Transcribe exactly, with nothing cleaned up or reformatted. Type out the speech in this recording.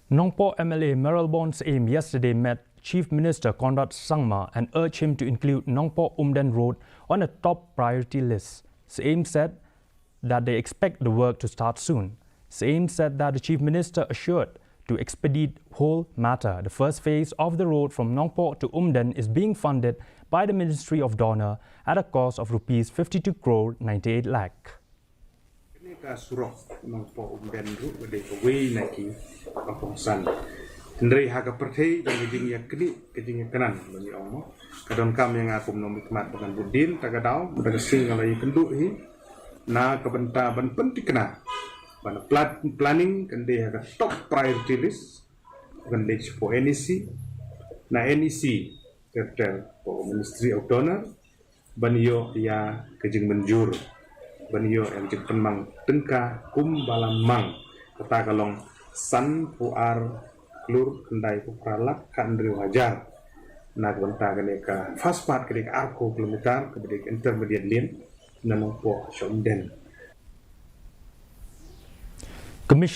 Nongpoh M L A Mayralborn Syiem yesterday met Chief Minister Conrad Sangma and urged him to include Nongpoh Umden Road on a top priority list. Syiem said that they expect the work to start soon. Syiem said that the Chief Minister assured to expedite whole matter. The first phase of the road from Nongpoh to Umden is being funded by the Ministry of DoNER at a cost of rupees fifty-two crore ninety-eight lakh. Kane ka surok Nongpoh Umden ruh ka dei kawei na ki kongsan. Hynrei ha ka pyrthei ka jingïaknieh ka jingïakynad ba ngi ong mo. Ka donkam ïa nga kum u nongmihkhmat ba ngan bud dien ta ka daw, ta ka sngi nga la ïakynduh hi na ka bynta ban pynthikna ba na pla-, planning kan dei ha ka top priority list, kan dei shapoh N E C, na N E C ter ter shapoh Ministry of DoNER, ban ïoh ïa ka jingmynjur, ban ïoh ïa ka jingpynmang tyngka kum ba la mang, kata ka long sanphew ar klur khyndai phew phra lak khathynriew hajar. Na ka bynta kane ka first part, kane ka arphew kilometer kaba dei ka intermediate lane na Nongpoh sha Umden.